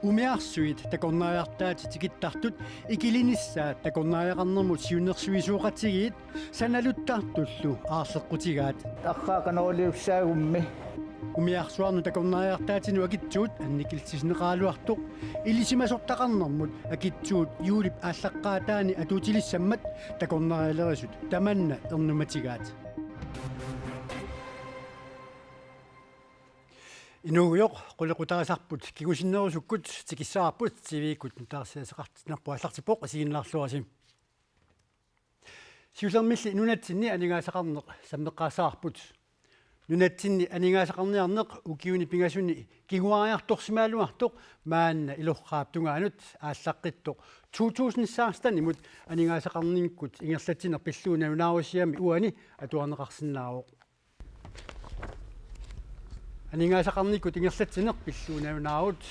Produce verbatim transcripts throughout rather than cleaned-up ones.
Umiarsuit takornariartaatit tikittartut ikilinissaat takornariaqarnermut siunnersuisoqatigiit sanaluttartullu aarleqqutigaat. Arraaqanoriussaagummi. Umiarsuarnut takornariartaatinut akitsuut annikillisinneqaraluartoq ilisimasortaqarnermut akitsuut juulip aallaqqaataani atuutilissammat takornarialerisut tamanna ernumatigaat. Inuugujoq, qulequtaarisarput kingusinnerusukkut tikissavarput, T V-kkut nutaarsiassaqartinnerput aallartippoq, isiginnaarluarisi. Siullermilli nunatsinni aningaasaqarneq sammeqqaassavarput. Nunatsinni aningaasaqarniarneq ukiuni pingasuni kinguariartorsimagaluartoq maanna ilorraap tungaanut aallaqqittoq to tusind seksten-imut aningaasaqarnikkut ingerlatsineq pillugu nalunaarusiami uani atuarneqarsinnaavoq. Aningaasaqarnikkut ingerlatsineq pillugu nalunaarut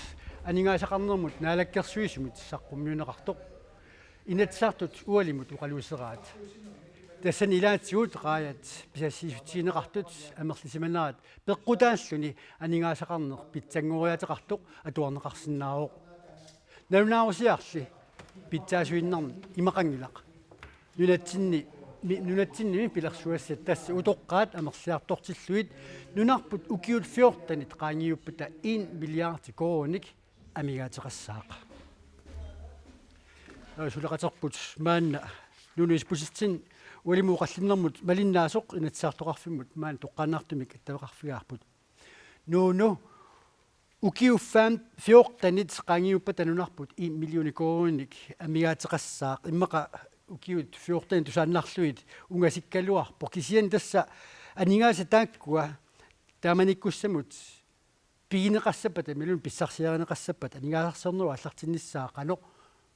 aningaasaqarnermut naalakkersuisumit saqqummiunneqartoq Inatsisartut ualimut oqaluuseraat. Tassani ilaatigut raajat pisassiissutigineqartut amerlisimanerat peqqutaalluni aningaasaqarneq pitsanngoriaateqartoq atuarneqarsinnaavoq. Nalunaarusiarli pitsaasuinnarni imaqanngilaq. Nunatsinni, mi-, nunatsinnimi pilersugassat tassa utoqqaat amerliartortillugit nunarput ukiut fjortenit qaangiuppata en milliard koruuninik amigaateqassaaq. Suleqaterput maanna Nuunu Isbosethsen ualimut oqallinnermut malinnaasoq Inatsisartoqarfimmut maanna toqqaannartumik attaveqarfigaarput. Nuunu, ukiut fem-, fjortenit qaangiuppata nunarput en million koruuninik amigaateqassaaq, immaqa ukiut fjortenit tusaannarlugit ungasikkaluarpoq, kisianni tassa aningaasat taakkua taamanikkussamut pigineqassappata imaluunniit pissarsiarineqassappata aningaasarsiornerup aallartinnissaa qanoq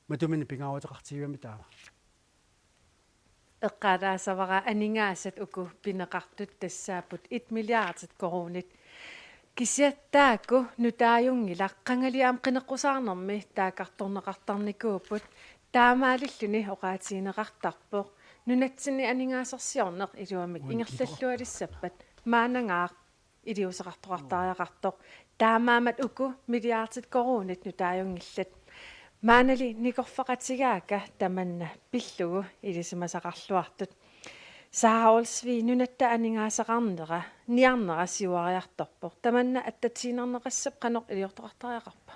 matumani pingaaruteqartigivami taama? Eqqaalaassavara aningaasat uku pineqartut tassaapput et milliardit koruunit. Kisianni taakku nutaajunngilaq, qangali aamma qineqqusaarnermi taakkartorneqartarnikuupput, taamaalilluni oqaatigineqartarpoq nunatsinni aningaasarsiorneq iluamik ingerlallualissappat maannangaaq iliuuseqartoqartariaqartoq. Taamaammat uku milliardit koruunit nutaajunngillat. Maannali nikorfaqatigaakka tamanna pillugu ilisimasaqarluartut. Sara Olsvig, nunatta aningaasaqarnera niarnera siuariartorpoq. Tamanna attatiinnarneqassappat qanoq iliortoqartariaqarpa?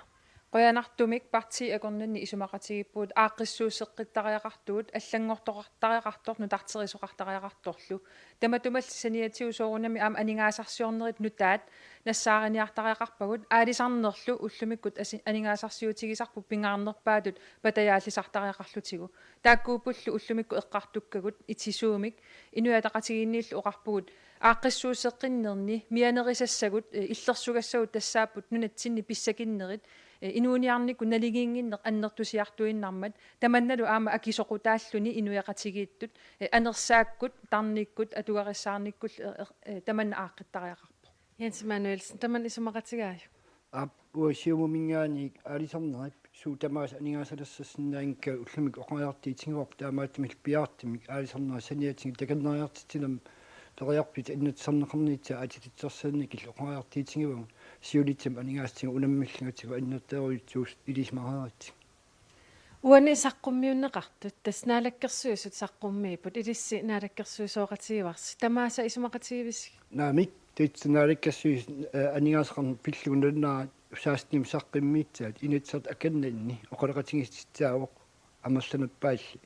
Qujanartumik partiit akornanni isumaqatigiippugut, aaqqissuusseqqittariaqartugut, allanngortoqartariaqartoq, nutarterisoqartariaqartorlu. Tamatumalli saniatigut soorunami aamma aningaasarsiornerit nutaat nassaariniartariaqarpagut, aalisarnerlu ullumikkut asi-, aningaasarsiutigisarput pingaarnerpaatut patajaallisartariaqarlutigu. Taakkuuppullu ullumikkut eqqartukkagut, itisuumik Inuit Ataqatigiinniillu oqarpugut, aaqqissuusseqqinnerni mianerisassagut, eh, illersugassagut tassaapput nunatsinni pissakinnerit, eh, inuuniarnikkut naligiinnginneq annertusiartuinnarmat, tamannalu aamma akisoqutaalluni inuiaqatigiittut, eh, anersaakkut, tarnikkut, atugarissaarnikkut, eh, eh, eh, tamanna aaqqittariaqarpoq. Jens Immanuelsen, tamanna isumaqatigaajuk? Aap, uanga Siumuminngaanniit aalisarnerip suut tamaasa aningaasalersarsinnaanngikkaat ullumikkut oqariartuutigaarput, taamaattumillu piaartumik aalisarnerit saniatigut takornariartitsinermi periarfissat annertuneqarnissaat aatsitassarsiornikkullu oqariartuutigaarput, siunissami aningaasatigut unammillungatsigu annertoorujussuusut ilisimareeratsigit. Uani saqqummiunneqartut, tassa Naalakkersuisut saqqummiipput, ilissi naalakkersuisooqatigivarsi, tamaasa isumaqatigivisigit? Naamik, tassa Naalakkersuisut, eh, aningaasaqarneq pillugu nalunaarut seksten-imi saqqummiussaat Inatsisartut akornanni oqaloqatigiissitissaapput amerlanerpaalli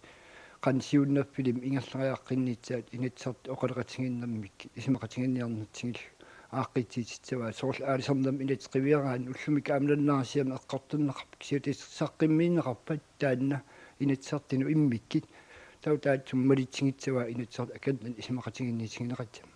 qanoq siunnerfilimmik ingerlariaqqinnissaat Inatsisartut oqaloqatigiinnermik isumaqatiginninniarnitsigillu aaqqissuussissavaat, soorlu aalisarnermi inatsit qiviaraanni ullumikkut aamma nalunaarsiama eqqartorneqarpoq, kisianni tassa saqqummiunneqarpat taanna Inatsisartunut immikkut, taava taassuma malitsigissavaat Inatsisartut akornanni isumaqatiginnittigineqassammat.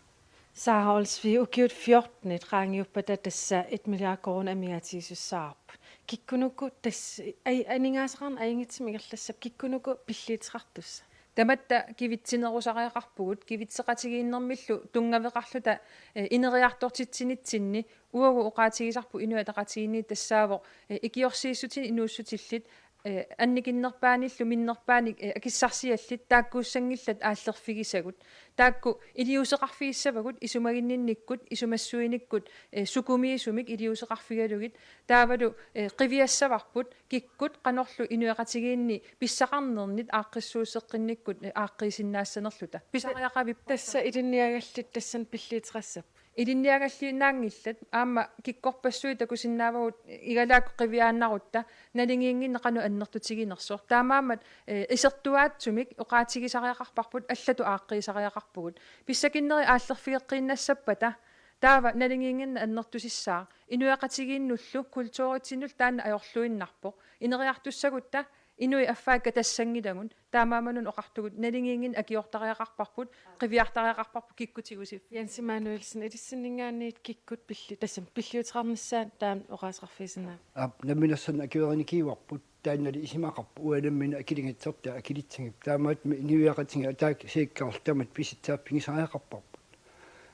Sara Olsvig, ukiut fjortenit qaangiuppata tassa et milliard koruunit amigaatigisussaavoq. Kikkunuku tassa, ai-, aningaasaqarneq ajunngitsumik ingerlassappat, kikkunuku pilliuteqartussaq? Tamatta kivitsinerusariaqarpugut, kivitseqatigiinnermillu tunngaveqarluta, eh, ineriartortitsinitsinni, uagut oqaatigisarput Inuit Ataqatigiinniit tassaavoq, eh, ikiorsiissutinik inuussutillit Eh, annikinnerpaanillu minnerpaanik, eh, akissarsiallit taakkuussanngillat aallerfigisagut. Taakku iliuuseqarfigissavagut isumaginninnikkut, isumassuinikkut, eh, sukumiisumik iliuuseqarfigalugit. Taavalu, eh, qiviassavarput kikkut qanorlu inuiaqatigiinni pissaqarnernit aaqqissuusseqqinnikkut, eh, aaqqiisinnaassanerluta. Pisariaqavippoq. Tassa ilinniagallit tassani pilliuteqassappat? Ilinniagalliinnaanngillat, aamma kikkorpassuit takusinnaavagut igalaakkut qiviaannarutta, naligiinnginnaq qanoq annertutiginersoq. Taamaammat, eh, isertuaatsumik oqaatigisariaqarparput, allatut aaqqiisariaqarpugut. Pissakinnerit aallerfigeqqiinnassappata, taava naligiinnginnaq annertusissaaq. Inuiaqatigiinnullu kulturitsinnullu taanna ajorluinnarpoq. Ineriartussagutta inuit affaat katassanngilagut, taamaammat una oqartugut naligiinnginnaq akiortariaqarparput, qiviartariaqarparput kikkut tigusiffik. Jens Immanuelsen, ilissinninngaanniit kikkut pilli-, tassami pilliuteqarnissaat taama oqaaseqarfigisinnaavit? Aap, namminersorneq akuerinikiuarput, taannali isumaqarpoq uanga nammineq akiligassartaa akilitsigit. Taamaattumik inuiaqatigiit ataasiakkaarluta tamatta pisitsaaffigisariaqarparput.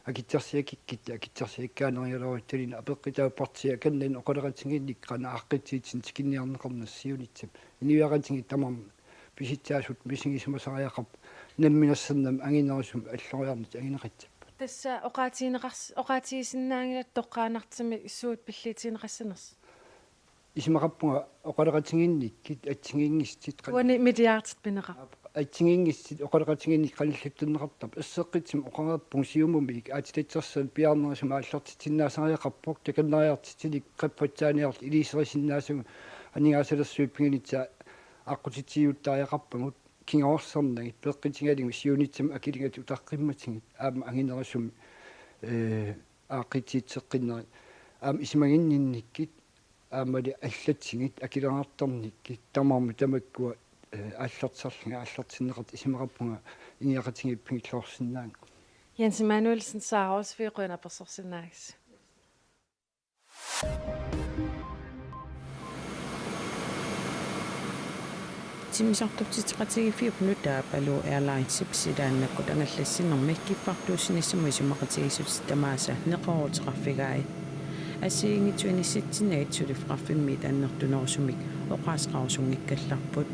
Akitsorsiakkikkit, akitsorsiakkaanerialuarutta taanna apeqqutaavoq partiit akornanni oqaloqatigiinnik qanoq aaqqitsitsineq tikinniarneqarnersoq siunissami. Inuiaqatigiit tamarmik pisitsaasut misigisimasariaqarput, namminersornermik annerusumik alloriarnertik anguneqassapput. Tassa oqaatigineqars-, oqaatigisinnaanngilatit toqqaannartumik suut pilliutigineqassanersut? Isumaqarpunga oqaloqatigiinnikkut assigiinngitsut qan-, uani milliardit pineqarput. Assigiinngitsut oqaloqatigiinnikkut qanillattunneqartarput. Erseqqissumik oqareerpunga Siumumiit aatsitassarsiorneq piaarnerusumik aallartitsinnaassariaqarpoq, takornariartitsineq qaffassaaniarluta ilisarisinnaasagut aningaasalersuit pingaarnertik aqqutissiuuttariaqarpagut, kingorsarnagit peqqutigalugu siunissami akiligassat utaqqimmatigit aamma annerusumik, eh, aaqqissuusseqqinnerit aamma isumaginninnikkut aammali allatsigit akileraartarnikkut tamarmik tamakkua, eh, aallartisarlugit aallartinneqartut isumaqarpunga inuiaqatigiit pigilluarsinnaanngillat. Jens Immanuelsen, Sara Olsvig, qujanaq apersorsinnaagassi. Timmisartortitseqatigiiffiup nutaap Aluu Airlinesip silaannakkut angallassinermi kiffartuussinissamut isumaqatigiissutit tamaasa neqerooruteqarfigai. Assigiinngitsut inissitsinnagit suliffeqarfimmiit annertunerusumik oqaaseqarusunngikkallarput.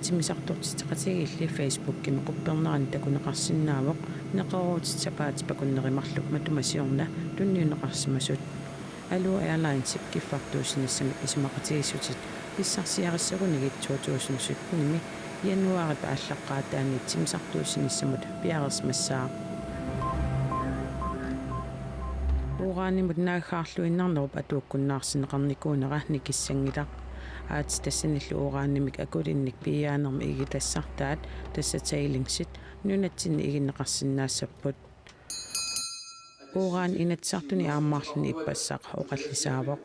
Timmisartortitseqatigiilli Facebookimi quppernerani takuneqarsinnaavoq neqeroorutit sapaatip akunneri marluk matuma siorna tunniunneqarsimasut. Aluu Airlinesip kiffartuussinissamik isumaqatigiissutit pissarsiarissagunigit to tusind syttenimi januaarip aallaqqaataaniit timmisartuussinissamut piareersimassaaq. Uranimut naaggaarluinnarnerup atuukkunnaarsinneqarnikuunera nikissanngilaq. Aatsitassanillu uranimik akulinnik piiaanermi igitassartaat, tassa tailingsit, nunatsinni iginneqarsinnaassapput. Uran Inatsisartuni aammaarluni ippassaq oqallisaavoq.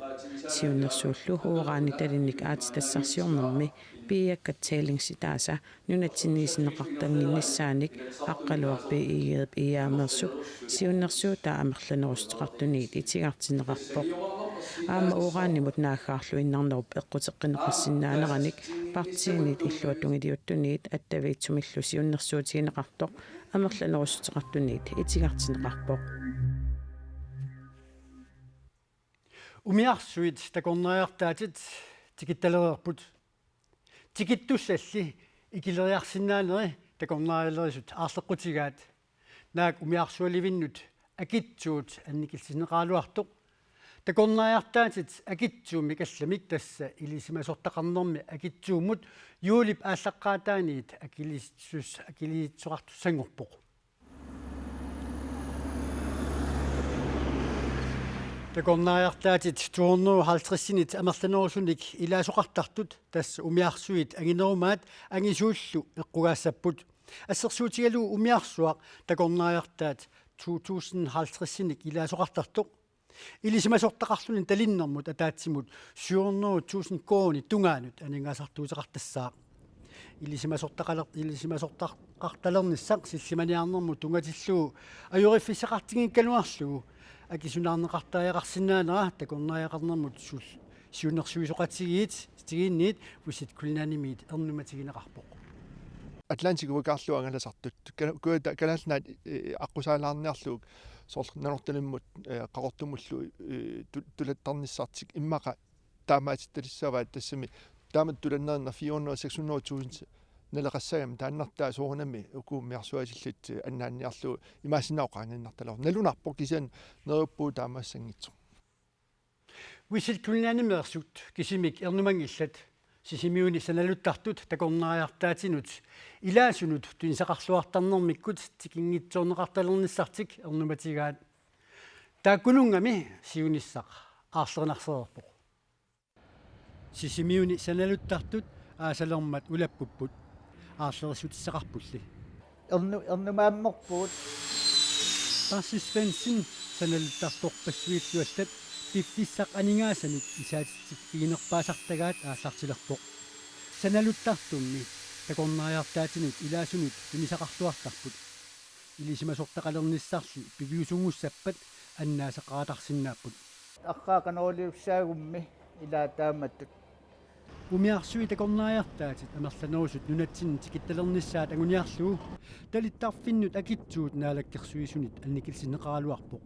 Siunnersuullu urani talinnik aatsitassarsiornermi piiakkat tailingsitaasa nunatsinniisinneqartannginnissaanik Aqqaluaq B I G-p I A-meersup siunnersuutaa amerlanerussuteqartuniit itigartinneqarpoq. Aamma uranimut naaggaarluinnarnerup eqquteqqinneqarsinnaaneranik partiinit illuatungiliuttuniit attaviitsumillu siunnersuutigineqartoq amerlanerussuteqartuniit itigartinneqarpoq. Umiarsuit takornariartaatit tikittalereerput. Tikittussalli ikileriarsinnaaneri takornarialerisut aarleqqutigaat. Naak umiarsualivinnut akitsuut annikillisinneqaraluartoq. Takornariartaatit akitsuummik allamik, tassa ilisimasortaqarnermi akitsuummut juulip aallaqqaataaniit akiliitsus-, akiliitsoqartussanngorpoq. Takornariartaatit to hundrede og halvtredsinit amerlanerusunik ilaasoqartartut, tassa umiarsuit anginerumaat angisuullu eqqugaassapput. Assersuutigalugu umiarsuaq takornariartaat to tusind halvtredsinik ilaasoqartartoq ilisimasortaqarluni talinnermut ataatsimut syv hundrede tusind koruunit tungaanut aningaasartuuteqartassaaq. Ilisimasortaqaler-, ilisimasortaqartalernissaq sillimaniarnermut tunngatillugu ajoriffissaqartinngikkaluarlugu akisunaarneqartariaqarsinnaanera takornariaqarnermut sul-, siunnersuisoqatigiit, tigiinniit Visit Greenlandimiit ernumatigineqarpoq. Atlantic Weekarlu angalasartut. Ka-, kuata Kalaallit Nunaat, eh, aqqusaalaarniarlugu soorlu Nanortalimmut, eh, Qaqortumullu, eh, tu-, tulattarnissartik immaqa taamaatittalissavaat, tassami taamatut tulannerinnaq fire hundrede seks hundrede tusind naleqassagami taannartaa soorunami uku umiarsuatillit annaanniarlugu imaassinnaavoq qaangiinnartalereersoq. Nalunarpoq kisianni neriuppugut taamaassanngitsoq. Visit Greenlandimi ersut kisimik ernumanngillat Sisimiuni sanaluttartut takornariartaatinut ilaasunut tunisaqarluartarnermikkut tikinngitsoorneqartalernissartik ernumatigaat. Taakkununnga siunissaq aarlerinarsereerpoq. Sisimiuni sanaluttartut aasalermat ulappupput, aarlerissutissaqarpulli. Ernu-, ernumaammerpugut. Pasi Svendsen sanaluttartorpassuillu allat piffissaq aningaasanik isaatitsikkiginerpaasartagaat aallartilerpoq. Sanaluttartummi takornariartaatinut ilaasunut tunisaqarluartarput. Ilisimasortaqalernissarli piviusunngussappat annaasaqaratarsinnaapput. Arraa qanoq iliussaagummi ilaa taamatut. Umiarsuit takornariartaatit amerlanerusut nunatsinni tikittalernissaat anguniarlugu talittarfinnut akitsuut naalakkersuisunit annikillisinneqaraluarpoq.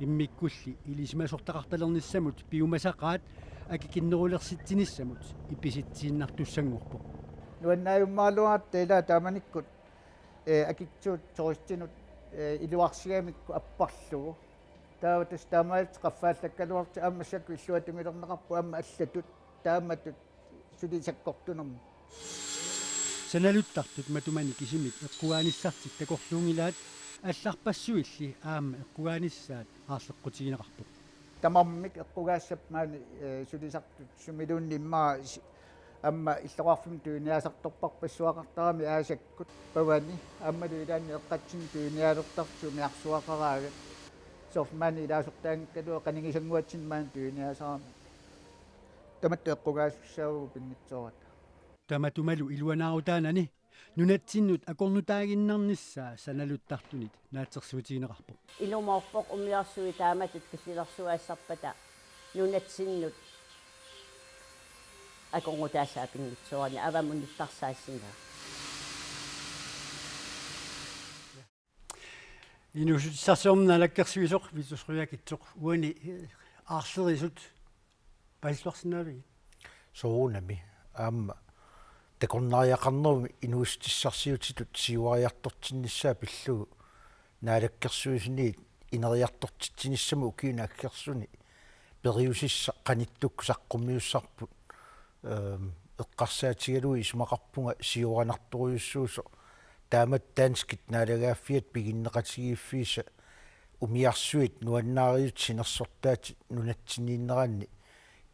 Immikkulli ilisimasortaqartalernissamut piumasaqaat akikinnerulersitsinissamut ipisitsiinnartussanngorpoq. Nuannaajummaaraluaratta ilaa taamanikkut, ee, akitsuut turistinut, ee, iluarsigamikku apparlugu. Taava tassa taamaalillutik qaffaallakkaluarlutik aamma massakkut illuatungiliorneqarput aamma allatut taamatut suli sakkortunermut. Sanaluttartut matumani kisimik eqqugaanissartik takorluunngilaat, allarpassuilli aamma eqqugaanissaat aarleqqutigineqarpoq. Tamarmik eqqugaassappat maani, ee, sulisartut sumiluunniit immaqa si-, aamma illoqarfimmut tuniaasartorpassuaqartarami aasakkut pavani aammalu ilaanni eqqatsinni tuniaalertartut umiarsuaqaraagat. Soorlu maani ilaasortaanngikkaluaq qanigisannguatsinni maani tuniaasarami. Tamatta eqqugaasussaavagut pinngitsoorata. Tamatumalu iluanaarutaanani nunatsinnut akornutaaginnarnissaa sanaluttartunit naatsorsuutigineqarpoq. Ilumoorpoq umiarsuit taamatut killilersugassarpata nunatsinnut akornutaassaat pinngitsoorani avammut nittarsaassinnaavoq. Inuussutissarsiornermut naalakkersuisoq Vittus Qujaukitsoq, uani, eh, aarlerisut paasilluarsinnaavigit? Soorunami. Aamma takornariaqarnermi inuussutissarsiutitut siuariartortinnissaa pillugu naalakkersuisuni ineriartortitsinissamut ukiuni aggersuni periusissaq qanittukkut saqqummiussarput, ehm, eqqarsaatigalugu isumaqarpunga siuarinartorujussuusoq taamatut danskit naalagaaffiata piginneqatigiiffiisa umiarsuit nuannaariutit sinersortaatit nunatsinniinneranni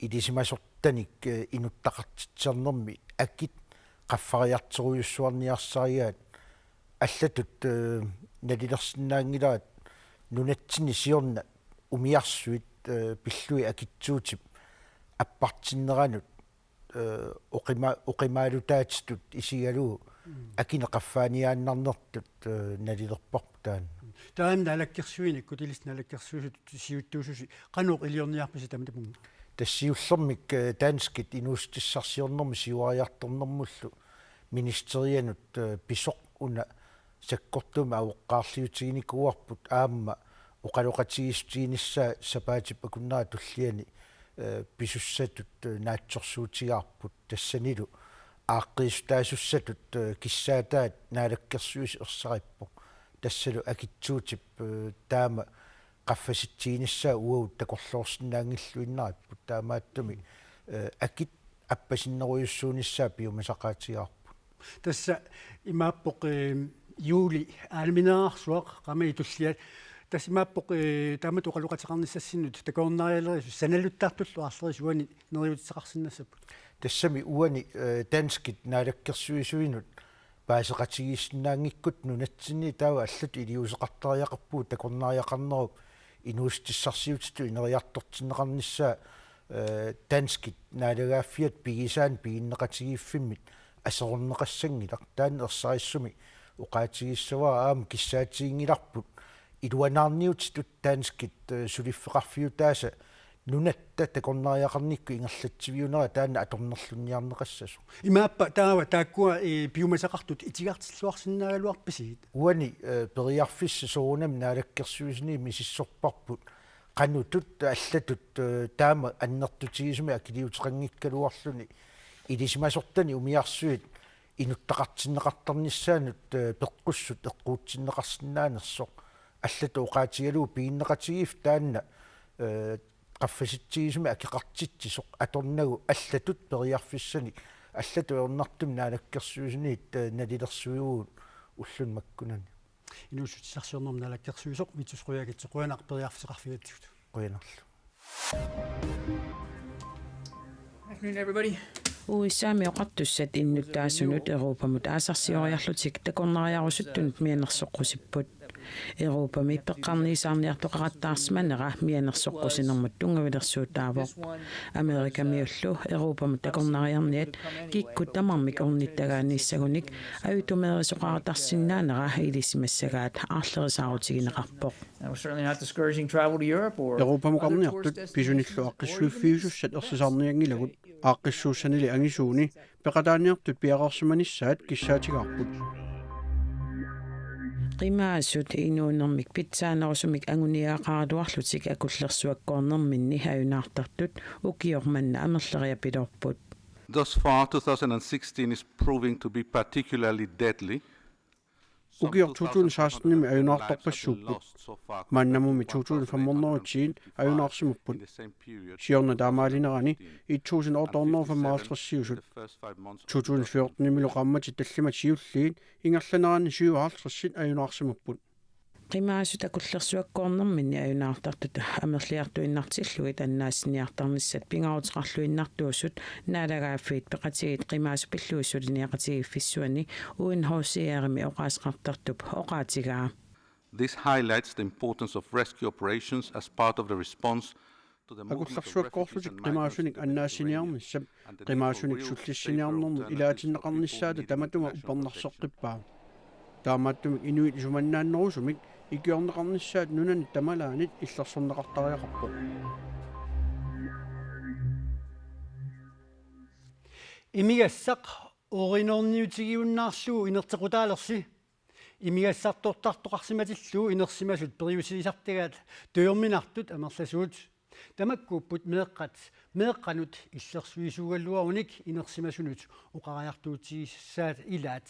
ilisimasortanik, eh, inuttaqartitsinermi akit qaffariartorujussuarniarsarigaat allatut, eh, nalilersinnaanngilaat nunatsinni siorna umiarsuit, eh, pillugit akitsuutip appartinneranut, eh, oqima-, oqimaalutaatitut isigalugu Mm. akineq qaffaaniaannarnertut, eh, nalilerparput taanna. Taanna naalakkersuinikkut, ilissi naalakkersuisut siuttuususi qanoq iliorniarpisi tamatumunnga? Tassa siullermik, eh, danskit inuussutissarsiornermi siuariartornermullu ministerianut, eh, pisoq una sakkortuumik avoqqaarliutiginikuuarput aamma oqaloqatigiissutiginissaa sapaatip akunnera tulliani, eh, pisussatut, eh, naatsorsuutigaarput tassanilu aaqqiissutaasussatut, eh, kissaataat naalakkersuisut ersarippoq. Tassalu akitsuutip, eh, taama qaffasitsiginissaa uagut takorloorsinnaanngilluinnaripput taamaattumik, eh, akit appasinnerujussuunissaa piumasaqaatigaarput. Tassa imaappoq, eh, juuli aanaminerarsuaq qaamani tullia. Tassa imaappoq, eh, taamatut oqaloqateqarnissassinnut takornarialerisut sanaluttartullu aarlerisut uani neriuutissaqarsinnassapput. Tassami uani, eh, danskit naalakkersuisuinut paaseqatigiissinnaanngikkutta nunatsinni taava allatut iliuuseqartariaqarpugut takornariaqarnerup inuussutissarsiutitut ineriartortinneqarnissaa, eh, danskit naalagaaffiata pigisaannik piginneqatigiiffimmit aserorneqassanngilaq. Taanna ersarissumik oqaatigissavara aamma kissaatiginngilarput iluanaarniutitut danskit, eh, suliffeqarfiutaasa nunatta takornariaqarnikkut ingerlatsiviunera taanna atornerlunniarneqassasoq. Imaappa taava taakkua, eh, piumasaqartut itigartilluarsinnaagaluarpisigit? Uani, eh, periarfissat soorunami naalakkersuisuni misissorparput qanutut allatut, eh, taama annertutigisumik akiliuteqanngikkaluarluni Ilisimasortani umiarsuit inuttaqartinneqartarnissaannut, eh, peqqussut eqquutsinneqarsinnaanersoq allatut oqaatigalugu piginneqatigiiffik taanna, eh, qaffasitsigisumik akeqartitsisoq atornagu allatut periarfissanik allatut ajornartumik naalakkersuisuniit, eh, nalilersuivugut ulluni makkunani. Inuussutissarsiornermut naalakkersuisoq Vittus Qujaukitsoq, qujanaq periarfissaqarfigigatsigut. Qujanarlu. Afternoon, everybody. U S A-mi oqartussat innuttaasunut Europamut aasarsioriarlutik takornariarusuttunut mianersoqqusipput. Europami peqqarniisaarniartoqaqattaarsimanera mianersoqqusinermut tunngavilersuutaavoq. Amerikamiullu Europamut takornariarniat kikkut tamarmik ornittagaannissagunik ajutomeerisoqartarsinnaanera ilisimassagaat aarlerisaarutigineqarpoq. Now, we're certainly not discouraging travel to Europe or Europamukarniartut other tourist destinations pisunillu or even aaqqissuiffiusussat ersisaarnianngilagut, aaqqissuussanili angisuuni peqataaniartut piareersimanissaat kissaatigaarput. Qimaasut inuunermik pitsaanerusumik anguniagaqaraluarlutik akullersuakkoornerminni ajunaartartut ukioq manna amerleriapiloorput. Thus far, two thousand sixteen is proving to be particularly deadly. Ukioq to tusind seksten-imi ajunaartorpassuupput. Maannamumi to tusind fem hundrede-tiit ajunaarsimapput. Siorna taamaalinerani et tusind otte hundrede femoghalvtreds-iusut. To tusind fjorten-imilu qaammatit tallimat siulliit ingerlaneranni syvoghalvtreds-it ajunaarsimapput. Qimaasut akullersuakkoornerminni ajunaartartut amerliartuinnartillugit annaassiniartarnissat pingaaruteqarluinnartuusut Naalagaaffiit Peqatigiit qimaasut pillugit suliniaqatigiiffissuani U N H C R-imi oqaaseqartartup oqaatigaa. This highlights the importance of rescue operations as part of the response to the movement of refugees and migrants to the Mediterranean and the need for real response. Akullersuakkoorlutik qimaasunik annaassiniarnissap qimaasunik sullissiniarnermut ilaatinneqarnissaata tamatuma uppernarseqqippaa. Taamaattumik inuit isumannaannerusumik ikiorneqarnissaat nunanit tamalaanit illersorneqartariaqarpoq. Imigassaq uurinorniutigiunnaarlugu inerteqqutaalersi. Imigassartortartoqarsimatillugu inersimasut periusiisartagaat tujorminartut amerlasuut. Tamakkuupput meeqqat meeqqanut illersuisuugaluarunik inersimasunut oqariartuutigisassaat ilaat.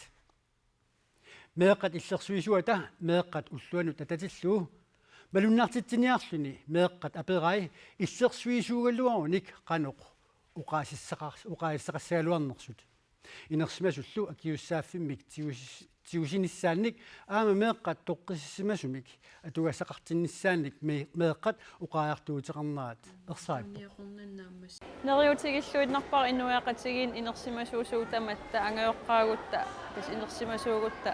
Meeqqat illersuisuata meeqqat ulluanut atatillugu malunnartitsiniarluni meeqqat aperai illersuisuugaluarunik qanoq oqaasissaqar-, oqaasissaqassagaluarnersut. Inersimasullu akisussaaffimmik tigusis-, tigusinissaannik aamma meeqqat toqqissisimasumik atugassaqartinnissaannik me-, meeqqat oqariartuuteqarnerat ersaappoq. Neriuutigilluinnarpara inuiaqatigiinni inersimasuusugut tamatta, angajoqqaagutta, tassa inersimasuugutta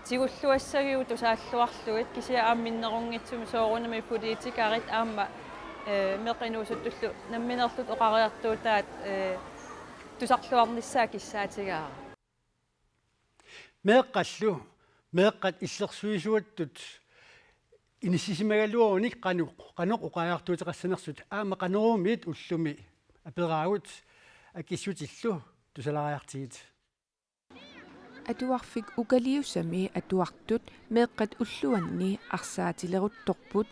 tigulluassagigut tusaalluarlugit, kisianni aamma minnerunngitsumik soorunami politikerit aamma, eh, meeqqat inuusuttullu nammineerlutik oqariartuutaat, eh, tusarluarnissaa kissaatigaara. Meeqqallu meeqqat illersuisuattut inissisimagaluarunik qanoq, qanoq oqariartuuteqassanersut aamma Qanorumiit ullumi aperaagut akissutillu tusalaariartigit. Atuarfik Ukaliusami atuartut meeqqat ulluanni arsaatileruttorput,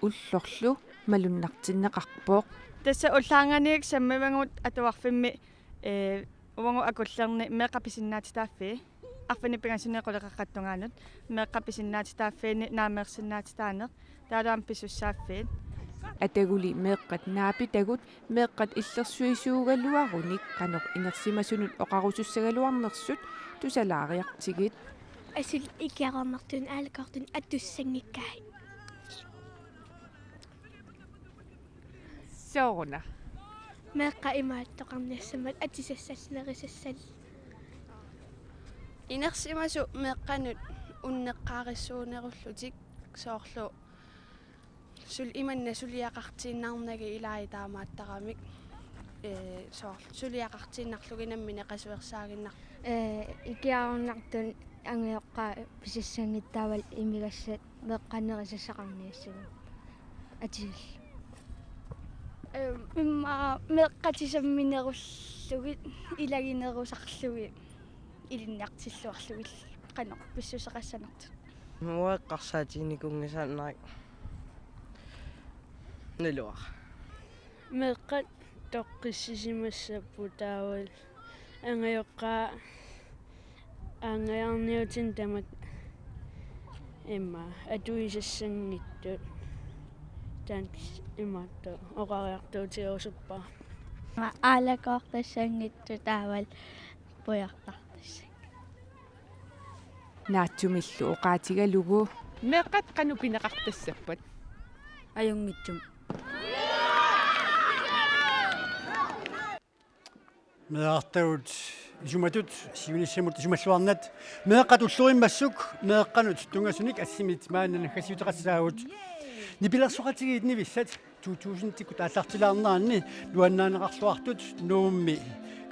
ullorlu malunnartinneqarpoq. Tassa ullaarnganiit sammivagut atuarfimmi, eh, uagut akullerni meeqqat pisinnaatitaaffii, arfineq-pingasunit quleqeqqat tungaanut, meeqqat pisinnaatitaaffiini naameersinnaatitaaneq, taavalu aamma pisussaaffiit. Ataguli meeqqat naapitagut meeqqat illersuisuugaluarunik qanoq inersimasunut oqarusussagaluarnersut tusalaariartigit. Asuli ikiaroornartunut aalakoortunut atussanngikkaat. Sooruna? Meeqqat imaattoqarniassammat atisassallu nerisassallu. Inersimasut meeqqanut unneqqaarissuunerullutik soorlu sul-, imanna suliaqartiinnarnagit ilai taamaattaramik, ee, soorlu suliaqartiinnarlugit nammineq qasuersaaginnarlugit. Ee, ikiaroornartunut angajoqqaat pisassanngikkaat taavalu imigassat meeqqat nerisassaqarniassammata atisallu. Ee, immaqa meeqqat samminerullugit ilaginerusarlugit ilinniartilluarlugit qanoq pissuseqassanersoq. Uanga eqqarsaatiginikuunngisaannarpara naluara. Meeqqat toqqissisimassapput taavalu Angajoqqaat aanngajaarniutinik tamakku immaqa atuisassanngitsut, taanna imaattoq oqariartuutigerusuppara. Aalakoortassanngitsut taavalu pujortartassanngitsut. Naatsumillu oqaatigalugu. Meeqqat qanoq pineqartassappat? Ajunngitsumik. Meerartagut isumatut siunissamut isumalluarnat meeqqat ullorimmassuk meeqqanut tunngasunik assimit maanna naggasiuteqassaagut. Nipilersoqatigiit Nivissat to tusindikkut aallartilaarneranni nuannaaneqarluartut Nuummi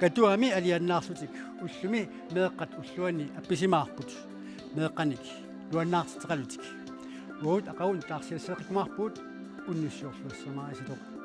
Katuami alianaarlutik ullumi meeqqat ulluanni appisimaarput meeqqanik nuannaartitseqalutik. Uagut aqagu taarsiasseeqqikkumaarpugut, unnussiorluassamaarisilu.